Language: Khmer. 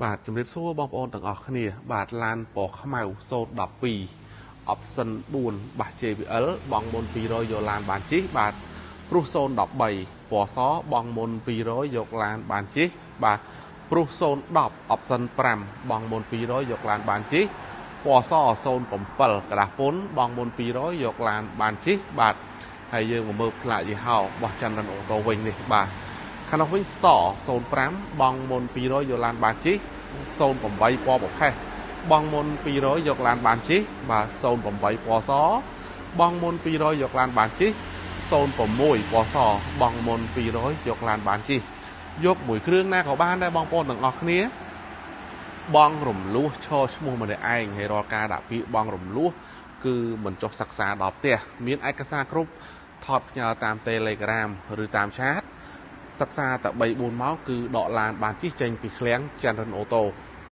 បាទជំរាបសួរបងប្អូនទាំងអស់គ្នាបាទឡានពណ៌ខ្មៅ012 option 4បាស JBL បងមុន200យកឡានបានជិះបាទព្រុស013ពណ៌សបងមុន200យកឡានបានជិះបាទព្រុស010 option 5បងមុន200យកឡានបានជិះពណ៌ស07ក្រាស់ពុនបងមុន200យកឡានបានជិះបាទហើយយើងមកមើលផ្លាកយីហោរបស់ចន្ទរិនអូតូវិញនេះបាទខាងនោះវិញស05បងមុន200យកឡានបានជិះ08ពណ៌ប្រផេះបងមុន200យកឡានបានជិះបាទ08ពណ៌សបងមុន200យកឡានបានជិះ06ពណ៌សបងមុន200យកឡានបានជិះយកមួយគ្រឿងណាក៏បានដែរបងប្អូនទាំងអស់គ្នាបងរំលោះឈរឈ្មោះម្នាក់ឯងហើយរាល់ការដាក់ពាក្យបងរំលោះគឺមិនចុះសិក្សាដល់ផ្ទះមានឯកសារគ្រប់ថតផ្ញើតាម Telegram ឬតាមឆាតសិក្សាតែ3 4ម៉ោងគឺដកឡានបានជិះចេញពីឃ្លាំងចន្ទរិនអូតូ។